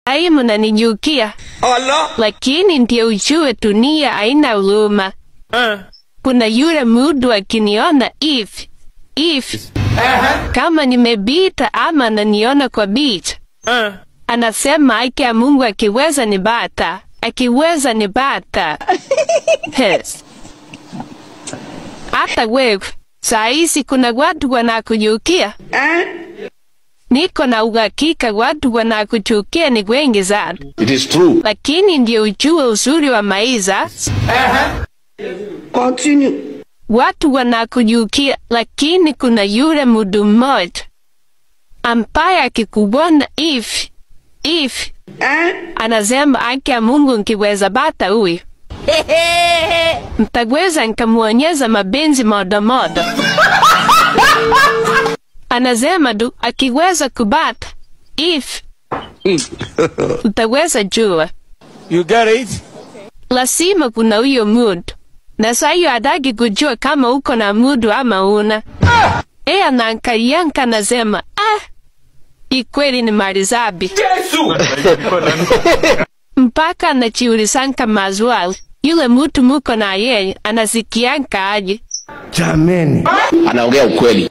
Ai, mnanijukia. Lakini ndio ujue dunia haina huruma. Kuna yule mtu akiniona if kama nimebita ama ananiona kwa beach, anasema haki ya Mungu akiweza nibata, akiweza nibata. Yes. Hata wewe saa hizi kuna watu wanakujukia. Niko na uhakika watu wanakuchukia ni wengi sana. It is true. Lakini ndio ujue uzuri wa maisha. Continue. Watu wanakujukia, lakini kuna yule mtu mmoja ambaye akikuona if anasema haki ya Mungu nkiweza bata huyu, mtaweza nkamuonyesha mapenzi modo modo. Anasema du akiweza kubata if utaweza jua. You get it? Lazima kuna huyo mtu. Na saa hiyo hataki kujua kama uko na mtu ama una. E, anaangalianga anasema, ah, hii kweli ni malizabi. Mpaka anajiulizanga maswali. Yule mtu muko na yeye anasikianga aje? Jameni. Anaongea ukweli.